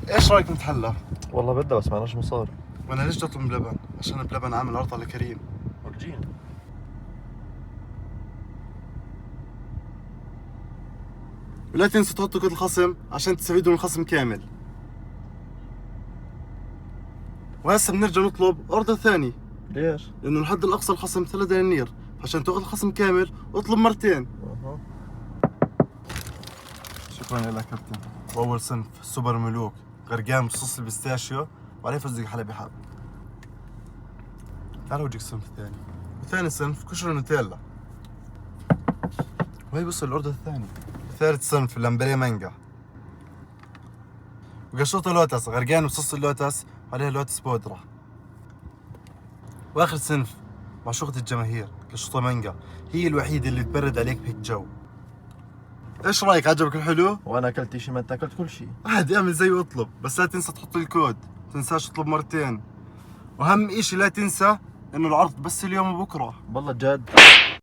ايش رايك نتحلى؟ والله بدها بس معناش مصاري. وانا ليش اطلب بلبن؟ عشان بلبن عامل عرض على كريم. ورجينا. ولا تنسوا تحطوا كود الخصم عشان تستفيدوا من الخصم كامل. وهسه بنرجع نطلب order ثاني. ليش؟ لانه الحد الاقصى الخصم 3 دنانير، عشان تاخذ الخصم كامل اطلب مرتين. شكرا لك كابتن. واول صنف سوبر ملوك غرقان بصوص ال pistachio وعليه فستق حلبي حب. تعال اورجيك الصنف الثاني. وثاني صنف كشري نوتيلا. وهي بص ال order الثاني. ثالث صنف لمبريه مانجا وقشطة لوتس غرقان بصوص اللوتس وعليها لوتس بودرة. واخر صنف معشوقة الجماهير قشطة مانجا، هي الوحيدة اللي تبرد عليك بهيك جو. ايش رايك، عجبك الحلو؟ وانا اكلت شيء ما انت اكلت كل شيء. عادي اعمل زي واطلب، بس لا تنسى تحط الكود، تنساش تطلب مرتين. واهم اشي لا تنسى انه العرض بس اليوم وبكره. والله جد.